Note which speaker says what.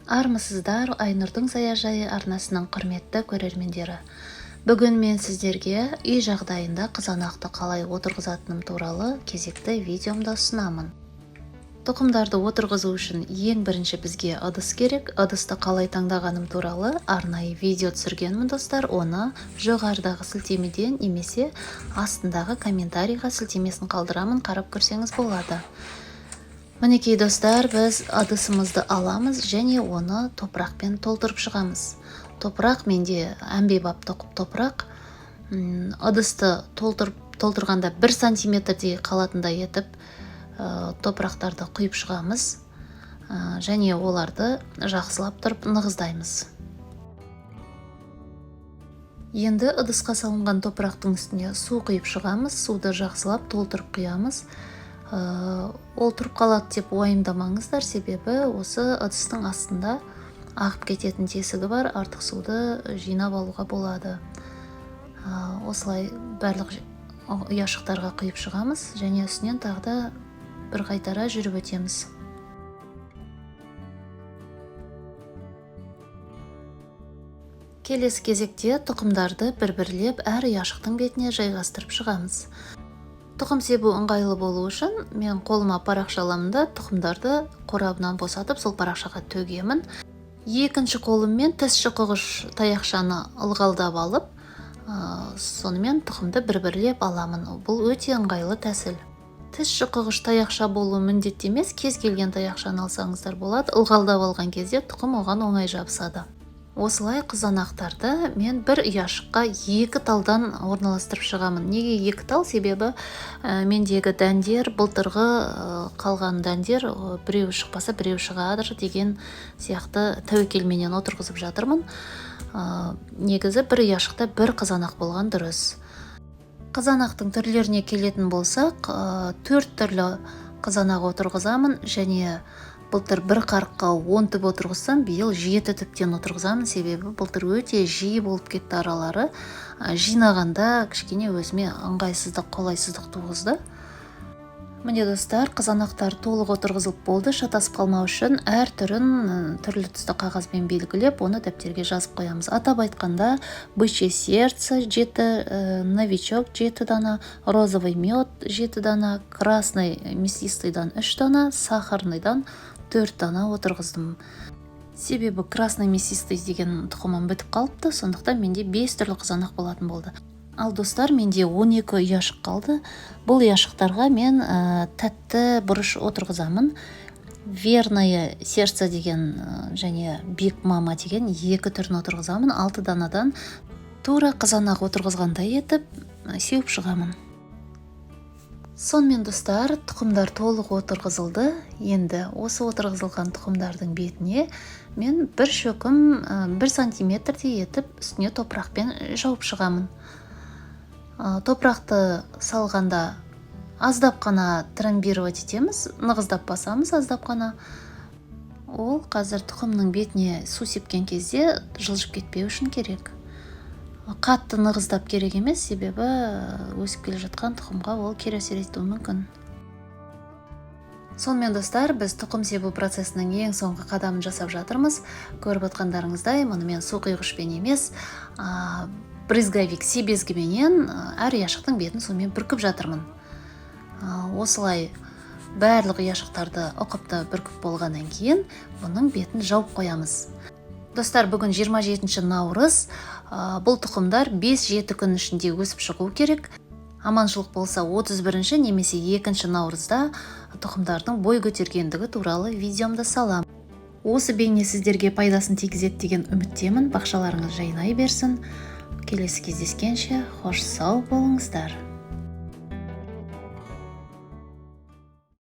Speaker 1: Армысыздар, Айнұрдың саяжайы арнасының құрметті көрермендері! Бүгін мен сіздерге үй жағдайында қызанақты қалай отырғызатыным туралы кезекті видеомды ұсынамын. Тұқымдарды отырғызу үшін ең бірінші бізге ыдыс керек. Ыдысты қалай таңдағаным туралы арнайы видео түсіргенмін, достар. Оны жоғарыдағы сілтемеден немесе астындағы комментарийға сілтемесін қалдырамын, қарап көрсеңіз болады. Мінекей, достар, біз ыдысымызды аламыз және оны топырақпен толтырып шығамыз. Топырақ менде әмбебап топырақ. Ыдысты толтырғанда 1 сантиметрдей қалатындай етіп топырақтарды құйып шығамыз және оларды жақсылап тұрып нығыздаймыз. Енді ыдысқа салынған топырақтың үстіне су құйып шығамыз. Суды жақсылап толтырып құямыз. Ол тұрып қалады деп уайымдамаңыздар, себебі осы ыдыстың астында ағып кететін тесігі бар, артық суды жинап алуға болады. Осылай барлық ұяшықтарға құйып шығамыз және үстінен тағы да бір қайтара жүріп өтеміз. Келесі кезекте тұқымдарды бір-бірлеп әр ұяшықтың бетіне жайғастырып шығамыз. Тұқым себу ыңғайлы болу үшін мен қолыма парақша аламын да, тұқымдарды қорабынан босатып, сол парақшаға төгемін. Екінші қолыммен тіс шұқығыш таяқшаны ылғалдап алып, сонымен тұқымды бір-бірлеп аламын. Бұл өте ыңғайлы тәсіл. Тіс шұқығыш таяқша болуы міндетті емес, кез келген таяқшаны алсаңыздар болады. Ылғалдап алған кезде тұқым оған оңай жабысады. Осылай қызанақтарды мен бір ұяшыққа екі талдан орналастырып шығамын. Неге екі тал? Себебі мендегі дәндер былтырғы қалған дәндер, біреуі шықпаса, біреуі шығады деген сияқты тәуекелменен отырғызып жатырмын. Негізі бір ұяшықта бір қызанақ болған дұрыс. Қызанақтың түрлеріне келетін болсақ, төрт түрлі қызанақ отырғызамын және былтыр бір қарыққа 10 түп отырғызсам, биыл 7 түптен отырғызамын, себебі былтыр өте жиі болып кетті аралары. Жинағанда кішкене өзіме ыңғайсыздық, қолайсыздық туғызды. Міне, достар, қызанақтар толық отырғызылып болды. Шатасып қалмау үшін әр түрін түрлі түсті қағазбен белгілеп, оны дәптерге жазып қоямыз. Атап айтқанда, бычье сердце 7, новичок 7 дана, розовый мед 7 дана, красный мясистыйдан 3 дана, сахарныйдан 4 дана отырғыздым. Себебі красный мясистый деген тұқымым бітіп қалыпты, сондықтан менде 5 түрлі қызанақ болатын болды. Ал, достар, менде 12 ұяшық қалды. Бұл ұяшықтарға мен тәтті бұрыш отырғызамын. Верное сердце деген және биг мама деген екі түрін отырғызамын. 6 данадан тура қызанақ отырғызғандай етіп сеуіп шығамын. Сонымен, достар, тұқымдар толық отырғызылды. Енді осы отырғызылған тұқымдардың бетіне мен бір шөкім, 1 сантиметрдей етіп үстіне топырақпен жауып шығамын. Топырақты салғанда аздап қана трамбировать етеміз, нығыздап басамыз аздап қана. Ол қазір тұқымның бетіне су сепкен кезде жылжып кетпеу үшін керек. Қатты нығыздап керек емес, себебі өсіп келе жатқан тұқымға ол кері әсер етуі мүмкін. Сонымен, достар, біз тұқым себу процесінің ең соңғы қадамын жасап жатырмыз. Көріп отқандарыңыздай, мұны мен су құйғышпен емес, брызговик себезгіменен әр ұяшықтың бетін сумен бүркіп жатырмын. Осылай барлық ұяшықтарды ұқыпты бүркіп болғаннан кейін бұның бетін жауып қоямыз. Достар, бүгін 27 наурыз. Бұл тұқымдар 5-7 күн ішінде өсіп шығу керек. Аманшылық болса, 31 немесе 2 наурызда тұқымдардың бой көтергендігі туралы видеомды салам. Осы бейне сіздерге пайдасын тигізеді деген үміттемін. Бақшаларыңыз жайнай берсін. Келесі кездескенше, хош, сау болыңыздар.